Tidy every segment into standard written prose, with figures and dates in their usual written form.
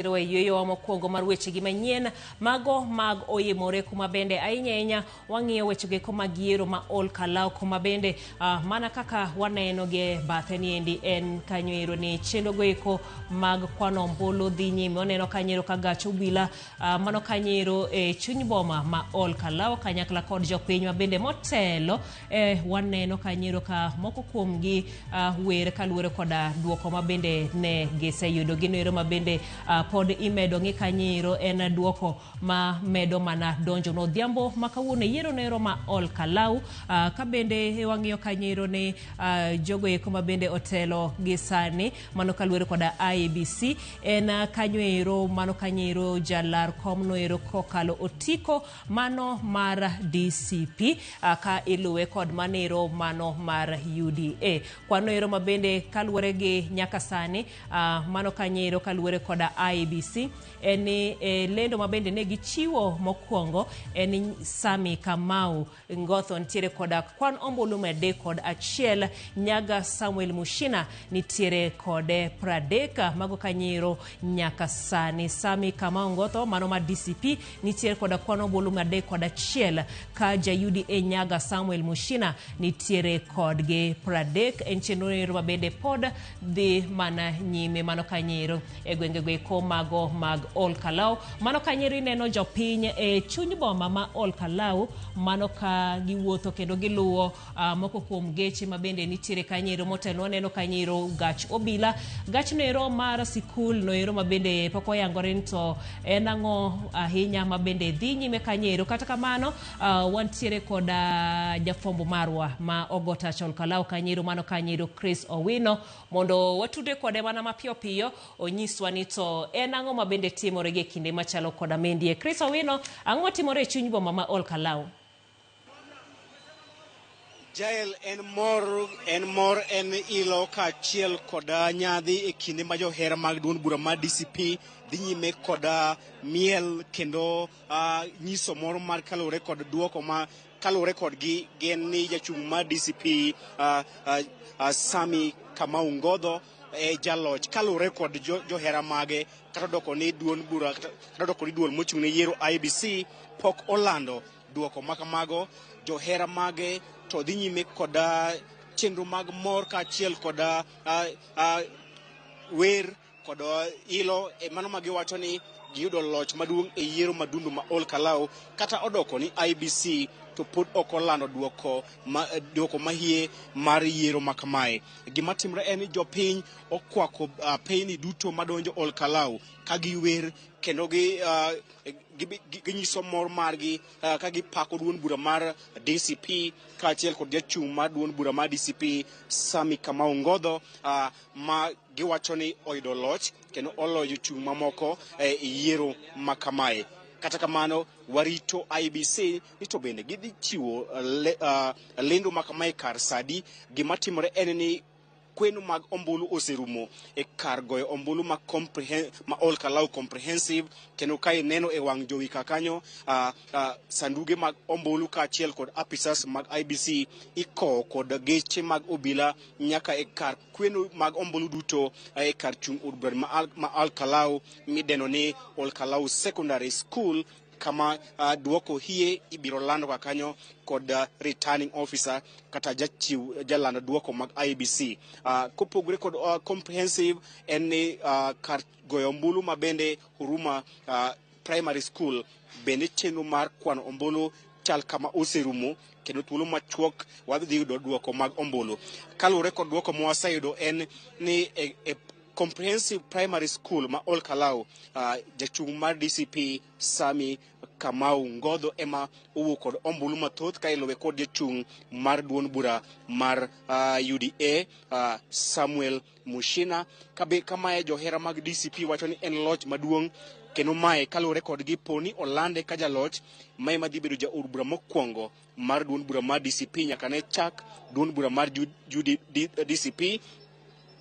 E yueyowa mokwongo mar wechegi manyien mago mag oyimore, kuma bende ahinya ahinya wang'iyo wechego eko mag yiero ma Ol Kalou, kuma bende mana kaka waneno gi e bathe niendi en kanyo ero ni chenro go eko mag kwano ombulu dhi nyime. Waneno kanyo ero ka gach obila mano kanyo ero e chuny boma ma Ol Kalou kanyakla kod jopiny ma bende motelo waneno kanyo ero ka moko kuomgi wer kaluwore koda duoko ma bende ne giseyudo. Gino ero ma bende pod imedo ng'i kanyo ero en duoko ma medo mana donjo no odhiambo ma kawuono e yiero no ero ma Ol Kalou. Ka bende wang'iyo kanyo ero ni jogo eko ma bende otelo gi sani mano kaluwore koda IEBC en kanyo ero mano kanyo ero jalar kom no ero kokalo otiko mano mar DCP ka iluwe kod manero mano mar UDA. Kwano ero ma bende kaluwore gi nyaka sani mano kanyo ero kaluwore koda IEBC en ni lendo ma bende ne gichiwo mokwongo en ni Sami Kamau Ngotho nitiere koda kwan ombulu 31, Nyaga Samuel Mushina nitiere kode 30. Mago kanyo nyaka sani. Sami Kamau Ngotho mano mar DCP nitiere koda kwan ombulu 31, ka ja UDA Nyaga Samuel Mushina nitiere kodgi 30. En chenro ero ma bende pod dhi mana nyime mano kanyo e gwenge go eko mago mag Ol Kalou. Mano kanyo ineno jopiny e chuny boma ma Ol Kalou mano ka giwuotho kendo giluwo moko kuom geche ma bende nitiere kanyo ero motelo. Waneno kanyo ero gach obila, gach noero mar sikul noero ma bende pok oyangore ni to en ang'o ahinya ma bende dhi nyime kanyo ero. Kata kamano wantiere koda jafwambo marwa ma ogo tach Ol Kalou kanyo ero mano kanyo ero Chris Owino, mondo watudre kode mana mapiyo piyo onyiswa ni to en ang'o ma bende timore gi e kinde machalo koda mendie. Chris Owino, ang'o matimore e chuny boma ma Ol Kalou? Jael, en mor, en mor, en ilo kaachiel koda nyadhi e kinde ma johera mag duond bura mar DCP dhi nyime koda miel kendo nyiso mor mar kaluwore kod duoko ma kaluwore kodgi gin ni jachung' mar DCP Sami Kamau Ngodho e jaloch kaluwore kod johera mage, kata odoko ni duond bura kata odoko ni duol mochung' ne yiero IEBC pok olando duoko ma kamago. Johera mage to dhi nyime koda chenro mag mor kaachiel koda wer kod ilo e mano ma giwacho ni giyudo loch maduong' e yiero madundo ma Ol Kalou, kata odoko ni IEBC to pod ok olando duoko mahie mar yiero ma kamae. Gima timre en ni jopiny okwako peyni duto madonjo Ol Kalou ka giwer kendo ginyiso mor margi ka gipako duond bura mar DCP kaachiel kod jachung' mar duond bura mar DCP Sami Kamau Ngodho ma giwacho ni oyudo loch kendo oloyo jochung' mamoko e yiero ma kamae. Kata kamano warito IEBC ni to bende gidhi chiwo lendo ma kamae kar sadi. Gima timore en ni kweno mag ombulu oserumo e kar goyo ombulu ma Ol Kalou Comprehensive, kendo ka ineno e wang' jowi ka kanyo sanduge mag ombulu kaachiel kod apisas mag IEBC ikowo kod geche mag obila nyaka e kar kweno mag ombulu duto e kar chung' od bura ma Ol Kalou midendo ni Ol Kalou Secondary School, kama duoko hie ibiro lando ka kanyo kod returning officer kata jachiw jaland duoko mag IEBC. Kopogore kod comprehensive en ni kar goyo ombulu ma bende Huruma Primary School bende chenro mar kwano ombulu chal kama oserumo, kendo thuolo machuok wadhi yudo duoko mag ombulu. Kaluwore kod duoko ma waseyudo en ni e Comprehensive Primary School ma Ol Kalou jachung' mar DCP Sami Kamau Ngodho ema owuok kod ombulu mathoth ka iluwe kod jachung' mar duond bura mar UDA Samuel Mushina. Kabe kamae johera mag DCP wacho ni en loch maduong', kendo mae kaluwore kodgi po ni olande ka jaloch mae madhi bedo jaod bura mokwongo mar duond bura mar DCP nyaka ne chak duond bura mar DCP.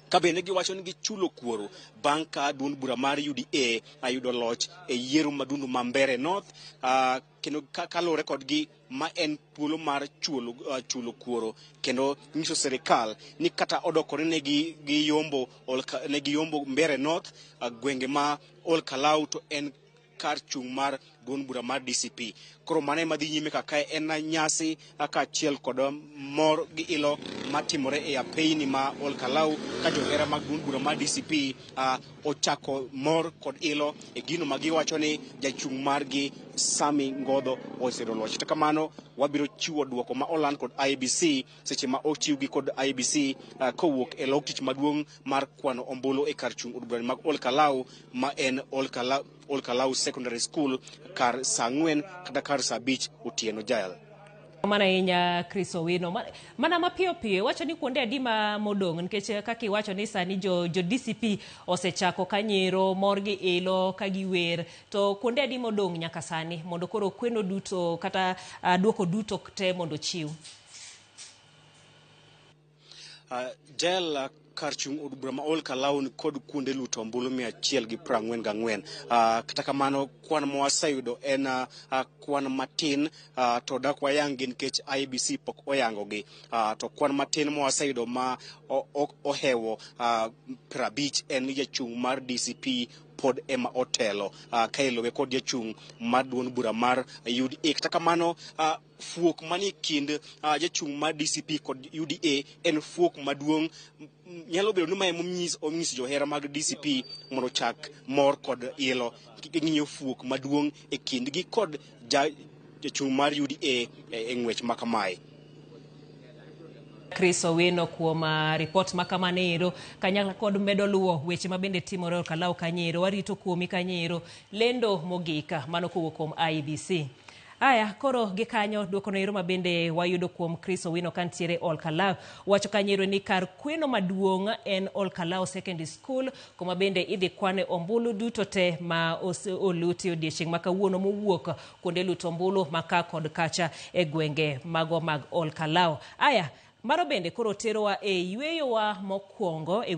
Ka bende giwacho ni gichulo kuoro bang' ka duond bura mar UDA ayudo loch e yiero madundo ma Mbeere North, kendo kaluwore kodgi ma en thuolo mar chulo kuoro kendo nyiso sirikal ni kata odokore ne giyombo ne giyombo Mbeere North, gwenge ma Ol Kalou to en kar chung' mar duond bura mar DCP. Koro mano ema dhi nyime kaka en nyasi kaachiel kod mor gi ilo matimore e apeyni ma Ol Kalou ka johera mag duond bura mar DCP ochako mor kod ilo e gino ma giwacho ni jachung' margi Sami Ngodho oseyudo loch. Kata kamano wabiro chiwo duoko ma oland kod IEBC seche ma ochiwgi kod IEBC kowuok e log tich maduong' mar kwano ombulu e kar chung' od bura mag Ol Kalou ma en Ol Kalou Secondary School kar saa 4 kata kar saa 5 otieno. Jael. Mana ahinya Chris Owino. Mana mapiyo piyo iwacho ni kuonde adi ma modong' nikech kaka iwacho ni sani jo DCP osechako ka nyiero mor gi ilo ka giwer, to kuonde adi modong' nyaka sani mondo koro kweno duto kata duoko duto te mondo ochiw? Jael, kar chung' od bura ma Ol Kalou ni kod kuonde luto ombulu 144. Kata kamano kwan ma waseyudo en kwan matin, to dak wayang gi nikech IEBC pok oyangogi. To kwan matin ma waseyudo ma ohewo 50 en ni jachung' mar DCP pod ema otelo ka iluwe kod jachung' mar duond bura mar UDA. Kata kamano fuok manie kind jachung' mar DCP kod UDA en fuok maduong'. Nyalo bedo ni mae omonyiso johera mag DCP mondo ochak mor kod ilo ging'iyo fuok maduong' e kindgi kod jachung' mar UDA e ng'wech ma kamae. Chris Owino kuom ripot ma kamano ero kanyakla kod medo luwo weche ma bende timore Ol Kalou kanyo, warito kuomi kanyo lendo mogik mano kowuok kuom IEBC. Aya, koro gi kanyo duoko no ero ma bende wayudo kuom Chris Owino kantiere Ol Kalou. Wacho kanyo ni kar kweno maduong' en Ol Kalou Secondary School kuma bende idhi kwane ombulu duto te ma oluti odiechieng' ma kawuono mowuok kuonde luto ombulu ma ka kod kacha e gwenge mago mag Ol Kalou. Aya, mano bende koro terowa e yweyowa mokwongo e